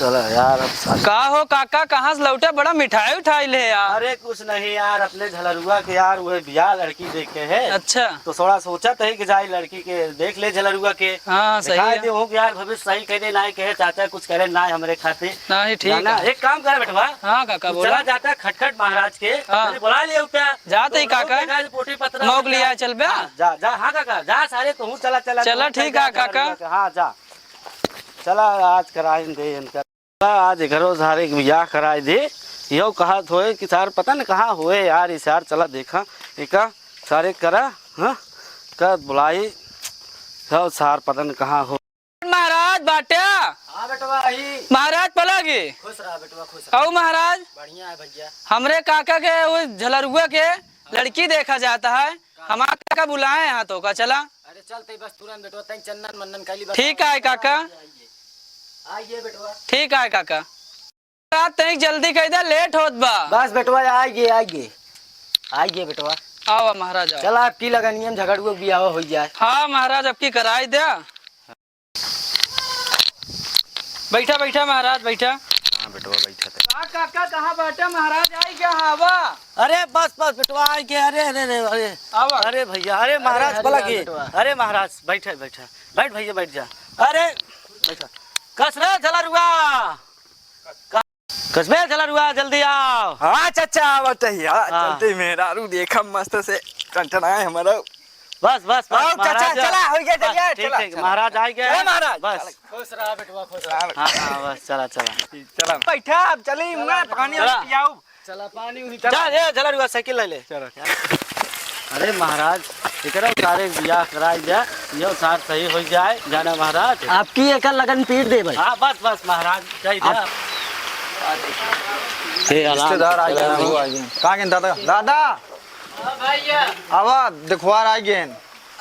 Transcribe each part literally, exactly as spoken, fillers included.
चला यार, अब साला। का हो काका, कहाँ से लौटे? बड़ा मिठाई उठाई ले यार। अरे कुछ नहीं यार, अपने झलरुआ के यार, वह बियाह लड़की देखे है। अच्छा। तो थोड़ा सोचत है कि जाई लड़की के देख ले झलरुआ के। हाँ, सही दिखाई है। दे हो कि यार भविष्य सही कह दे, ना कहे चाचा कुछ करे ना हमरे खातिर। नहीं, ठीक जाना, है। एक काम करे बेटवा। हाँ काका, तू बोला। चला जाता खटखट महाराज के, हाँ। तनी बुला ले उठा। जाते ही तो काका। देखा जे पोटी पतरा मौक बन लिया जाए। चल बे। हाँ, जा, जा, हाँ काका, जा सारे तू चला, चला, चला, तू ठीक चल है जा काका। झलरुआ के। हाँ, जा। चला आज कराइन दे इनका। आज एकरो सारे के बियाह कराए दे। यो कहत होए कि सार पता न कहाँ होए यार, ई सार चला देखा, एका सारे करा, हाँ, का बुलाई, सब सार पता न कहाँ हो। महाराज बाट्या। हाँ बेटवा, आई। महाराज पलगी। खुश रहा बेटवा, खुश रहा। औ महाराज। बढ़िया है भैया। हमरे काका के वो झलरुआ के लड़की देखा जाता है, हमार काका बुलाए हैं तो का चला। अरे चलते बस तुरंत बेटवा, तनी चंदन मंदन कैली बस। ठीक है काका। आइए, आइए। आइए बेटवा। ठीक है काका। रात तनिक जल्दी कह दे, लेट होत बा। बस बेटवा, आइए, आइए। आइए बेटवा। आवा महाराज, आवा। चला, आपकी लगनियम झगड़ुआ बियाह हो जाए। हाँ महाराज, अब की कराई दे। बैठा, बैठा महाराज, बैठा। हाँ बेटवा, बैठा थे। का काका, कहाँ बाटे महाराज? आई क्या हवा? अरे बस, बस बेटवा, आई के, अरे, अरे, अरे, अरे। आवा। अरे भैया, अरे महाराज, अरे, पलगी। अरे महाराज, बैठा, बैठा। बैठ भैया, बैठ जा। अरे, बैठा। कस रे झलरुआ? कस बे झलरुआ, जल्दी आओ। हाँ चाचा, आवत ही, हाँ, हाँ। चलते मेहरारू देखा मस्त से टनटनाए हमारा। बस, बस, बस, आओ चाचा, महाराज। चला, हो गया, हाँ, चलिए, ठीक, चला, ठीक, चला। महाराज आ गए। चला महाराज, बस। चला। खुश रहा बेटवा, खुश रहा। हाँ, हाँ, बस, चला, चला। चला। बैठा, अब चली, चला, मैं पानी चला। पियाऊ। चला, पानी उनी चल, चला। ए, झलरुआ, साइकिल ले ले। चलो। अरे महाराज, एकरा सारे बियाह कराई दे, यो सार सही हो जाए, जाना महाराज। आपकी एकर लगन पीट दे भाई। हाँ, बस, बस महाराज, कही दे। आप हे, आराम रिश्तेदार से आ गए, चला। वो आ गए। कहाँ गए दादा? दादा! हाँ भैया। आवा, देखवार आ गए।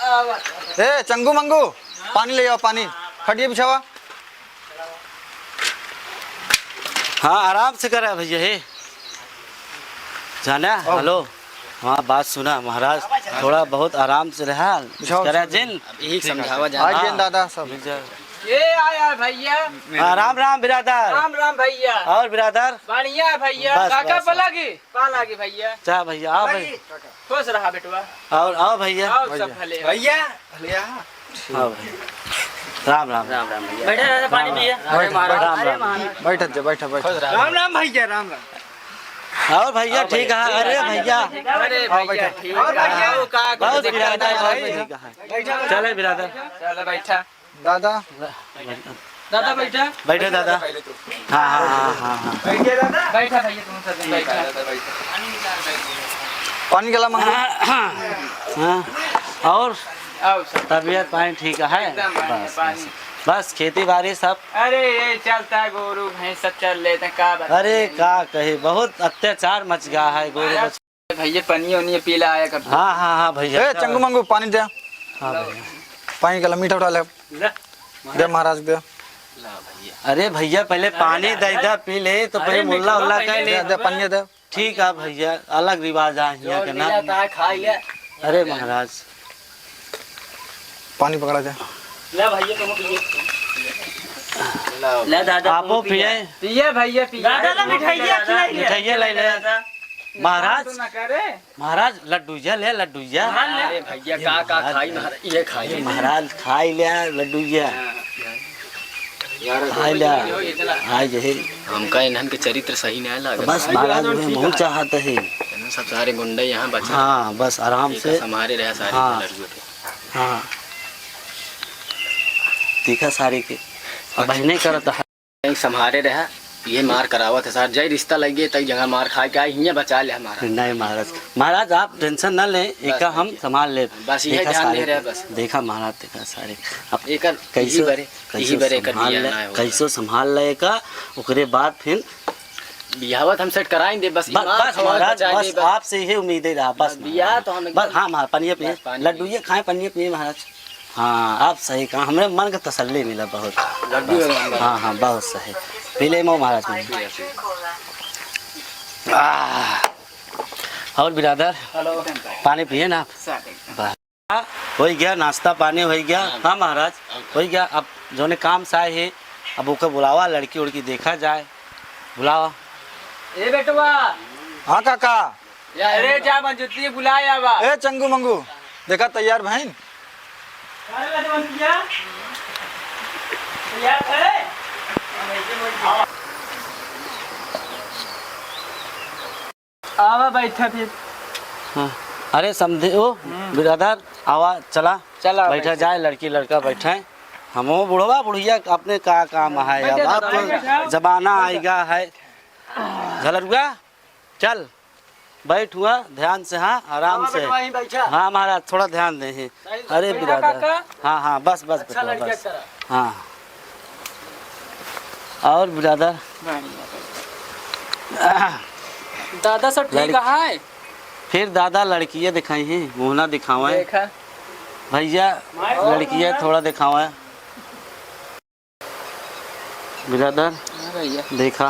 आवा। ए, चंगू मंगू, पानी ले आओ, पानी। खटिया बिछावा। हाँ, आराम से करा भैया, हे। जाना, आओ। हेलो। हाँ, बात सुना महाराज, थोड़ा बहुत आराम से रहा। बिछाओ, करा बिछाओ। जिन। अब यही समझावा जाना। आ गए दादा सब। बिछाओ। ये आया भैया। हाँ, राम राम बिरादर। राम राम भैया। और बिरादर? बढ़िया है भैया। बस, काका बस। पलगी? पा लागी भैया। जा भैया, आओ भाई। खुश रहा बेटवा। और आओ भैया। आओ सब भैया। भले। भैया, भैया। हाँ भाई। राम, राम। राम, राम भैया। बैठा रहा, पानी पिया। अरे बैठ, महाराज, बैठ, अरे राम, राम। महाराज। बैठ जा, बैठ, बैठ। राम, राम भैया, राम, राम। और भैया, आओ ठीक भैया। है? अरे भैया। अरे आओ, भैया, बैठा। ठीक है। और भैया। आओ, का बहुत कुछ दिक्कत बिरादर, है बहुत भाई? ठीक है। बैठा। चले बिरादर। चलो, बैठा। दादा। दादा, बैठा। बैठे दादा। हाँ, हाँ, हाँ, हाँ, हाँ। बैठा भैया, तुम सब बैठा। पानी गला मंगा। हाँ, और आओ सब। तबीयत पानी ठीक है? एकदम बढ़िया, बस, पानी। बस, बस, खेती बाड़ी सब। अरे, ये चलता है, गोरू भैंस सब चल लेते हैं, का बताएं? अरे, का कहे, बहुत अत्याचार मच गया है गोरू बच- भैया, पनिया उनिया पी ला आया कर। हाँ, हाँ, हाँ, भैया। ए, चंगू मंगू, पानी दे। हाँ, भैया। पानी गला मीठा उठा ले। ले। दे महाराज, दे। ला भैया। अरे भैया, पहले अरे पानी यार, दे दे, पी ले, तो अरे पहले मुल्ला मिठवा उल्ला पहले कह ले। दे, दे, पनिया दे। ठीक है भैया, अलग रिवाज है यहाँ जो के ना। मिला था, खा ले। अरे महाराज। पानी पकड़ा दे। ले भैया, तुम पिए। ले दादा, आपो तुम पिए। पिए। पिए भैया, पिए। दादा, ला मिठाइया खिलाई ले। मिठाइया लाई ले। दादा। महाराज। तो ना करे। महाराज, लड्डूया ले, लड्डूया। अरे भैया, ये का, का महाराज, खाई महाराज, ये खाई। ये महाराज, खाई ले लड्डूया। हाँ। यार, खाई ले। आज है। हमका इन्हन के चरित्र सही नहीं लगा। बस महाराज, उहे महू चाहत है। इन्हन सब सारे गुंडे यहाँ बचे। हाँ, बस आराम से। संभारे रहे सारे लड़ुए के। हाँ। देखा सारे के। अब बहने करत है। नहीं, संभारे रहा, ये मार करावत है सार। जय रिश्ता लगे, तई जगह मार खाए के आई, हियाँ बचा ले हमारा। नहीं महाराज, महाराज आप tension ना लें, बस एका हम भैया। संभाल लेब। बस यही देखा ध्यान सारे दे रहे के, बस। देखा महाराज, देखा सारे। अब एकर कैसो, यही बरे, यही कैसो बरे एकर संभाल बिया ले, ना हो। कैसो संभाल ले एका, ओकरे बाद फिर बियाहवत हम set कराई दे, बस बस, ईमान बस हमार महाराज, बचाए बस दे, बस। आपसे यही उम्मीद है रहा, बस बस बियाह महाराज। तो हम बस, एकदम हाँ, महाराज, पनिया पिए, बस पानी लड्डू पिए। ये खाए, पनिया पिए महाराज। हाँ, आप सही कहा, हमरे मन के तसल्ली मिला बहुत। लड्डू बस। है हमारा। हाँ, हाँ, बहुत सही। पी ले मऊ महाराज, पानी। आह, और बिरादर, हेलो। पानी पिए ना आप? सर। बस। हो गया, नाश्ता पानी हो गया। हाँ। हाँ महाराज, हो गया। अब जोने काम से आए हैं, अब ओके बुलावा, लड़की उड़की देखा जाए, बुलावा। ए बेटवा। हाँ काका। अरे जा मंजूती बुला आवा। ए चंगू मंगू, देखा तैयार भइन। अरे लजवंतिया, तैयार है? आवा बैठा फिर। हाँ। अरे समझे ओ हम्म। बिरादर, आवा चला। चला बैठा बैठा। जाए, लड़की लड़का बैठे। हमो बुढ़वा बुढ़िया अपने का काम है, बैठे अब तो आप बैठे। जमाना आएगा है। झलरुआ, चल बैठ हुआ ध्यान से, हाँ आराम हाँ, से। बेटवा, यहीं बैठा। हाँ महाराज, थोड़ा ध्यान दे। अरे बैठा बिरादर। काका। हाँ हाँ, बस बस अच्छा बेटवा, लड़का बस। तरह। हाँ। और बिरादर? बढ़िया। दादा सब ठीक लड़की है? फिर दादा लड़किया दिखाई है, मुँह ना दिखावे। देखा। भैया, मार लड़किया थोड़ा दिखावे। बिरादर, हाँ भैया। देखा।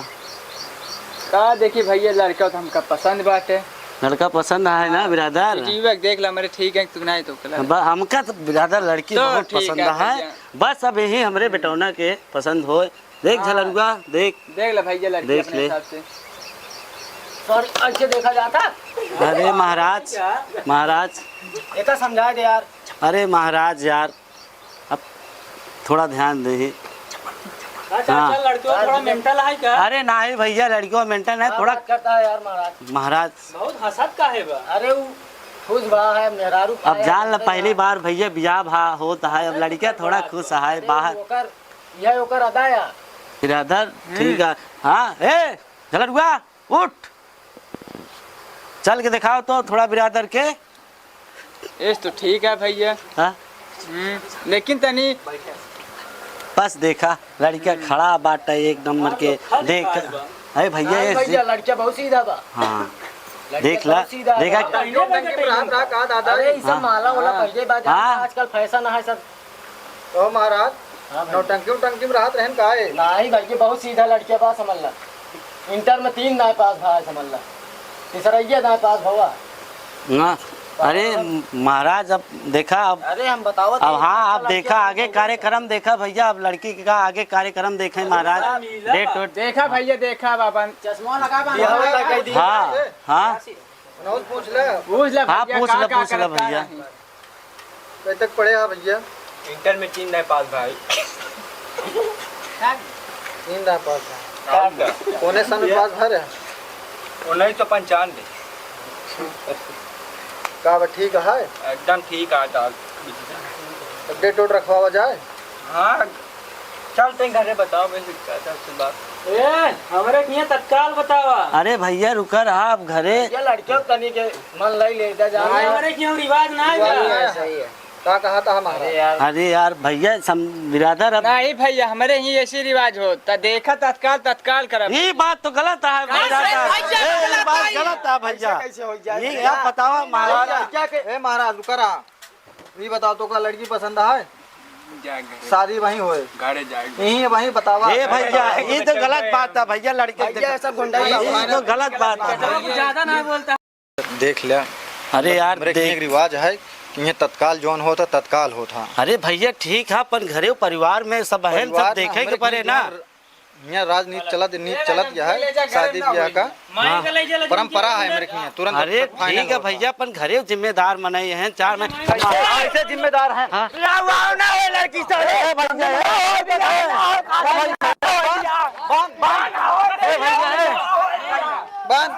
का देखी भैया, लड़का तो हमका पसंद बाटे। लड़का पसंद है ना बिरादर? बेटी, देख ला, हमरे ठीक है, तू नहीं तो कला। बा-, हमका तो बिरादर लड़की तो बहुत ठीक पसंद है है। भैया। बस अब यही हमरे बेटौना के पसंद होए। देख हाँ। झलरुआ, देख। देख ले भैया, लड़की देख अपने ले। हिसाब से। सर, ऐसे देखा जाता? अरे महाराज, महाराज। एका समझा दे यार। अरे महाराज यार, अब थोड़ा ध्यान दे। अच्छा, हाँ। अच्छा, लड़कियों थोड़ा मेंटल है क्या? अरे नहीं भैया, लड़कियों मेंटल है, क्या थोड़ा बात करता है यार महाराज? महाराज। बहुत हंसत का है बा? अरे वो खुश बा है, मेहरारू अब पाया जान है, ला, पहली बार भैया बियाह भा होत है, अब लड़किया थोड़ा खुश है अरे बाहर। ओकर, यह ओकर अदा है। बिरादर, हम्म। ठीक है। हाँ, ए, झलरुआ, उठ, चल के दिखाओ तो थोड़ा बिरादर के। एस तो ठीक है भैया। हाँ? हम्म, लेकिन तनी बस देखा, लड़का हम्म। खड़ा बाटे एक नंबर के। हाँ, तो देख, खड़ा बा। अरे भैया, हाँ, ये भैया, लड़का बहुत सीधा बा। हाँ। लड़का देख ला, बहुत सीधा देखा। बा। टंकी, टंकी में रात रहा का दादा? अरे, ई सब हाँ। माला वाला हाँ। पहले बात हाँ। आजकल फैशन है सब। तो महाराज, हाँ भाई। नौटंकी उटंकी में रहत रहन का है? नाही भाई, ये बहुत सीधा लड़किया बा, समझ ला। इंटर में तीन दाएं पास भा है, समझ ला। तीसरा ये दाएं पास भवा। ना, अरे महाराज, अब देखा, अब अरे हम बतावत अब हई, हाँ, अब लड़किया देखा, बहुत आगे बढ़िया कार्यक्रम देखा भैया, अब लड़की का आगे कार्यक्रम देखे महाराज। डेट वेट। देखा भैया, देखा बाबा। चश्मा लगा बा। ये हमें लगा दी। हाँ, हाँ। पूछ ले। पूछ ले हाँ, भैया, पूछ का, ले, का पूछ ले करत का भैया। रही? कब तक पढ़े हा भैया? इंटर में तीन दाएं पास भाई। तीन दाएं पास है। और क्या? कौने सन में पास भा रहे? उन्नीस सौ पंचानवे। का बा, ठीक है? एकदम ठीक है, डॉक्टर। तो डेट वेट रखवावा जाए? हाँ, चल, तैं घरे बताओ, मैं शिक्षा से बात। ए, हमरे किहाँ तत्काल बतावा। अरे भैया, रुका रहा आप घरे। ये लड़कियों तनी के मन लाई ले जा, जा। नहीं, हमरे किहाँ रिवाज ना है। सही है, सही है। का कहा था हमारा? अरे यार। अरे यार, भैया, सम-, बिरादर अब नहीं भैया, हमरे ही ऐसी रिवाज हो, त देखा तत्काल, तत्काल करब। ये बात तो गलत है, कैसे बिरादर। भैया ए, ये गलत बात है? गलत है, भैया। कैसे हो जाए ये भैया? आप बतावा, महाराज। लड़किया के, ए, महाराज, रुका रहा। ई बताओ, तोका लड़की पसंद है? जाए घरे। शादी वहीं होए। घरे जाए। यहीं वहीं बतावा। ए भैया, ई तो गलत बात है भैया, लड़के भैया, देख-, ऐसा गुंडा ई, ई तो गलत बात है। ज्यादा ना बोलता। देख लिया। अरे यार, हमरे देख। एक रिवाज है कि इहाँ तत्काल जौन होता, तत्काल होता। अरे भैया, ठीक है, अपन घरे परिवार में सब है, सब परिवार में देखे के हमरे पड़े ना। इहाँ हियाँ राजनीति चलत, नीति चलत गया है, शादी ब्याह का। हाँ। परंपरा है हमरे हियाँ, तुरंत अरे final ठीक है होता। भैया, अपन घरे जिम्मेदार मनई हैं, चार में ऐसे जिम्मेदार हैं। हाँ। लाओ, आओ ना, ए लड़की सारे। ए भैया, ए, बांध, बांध, ए भैया, ए। बांध।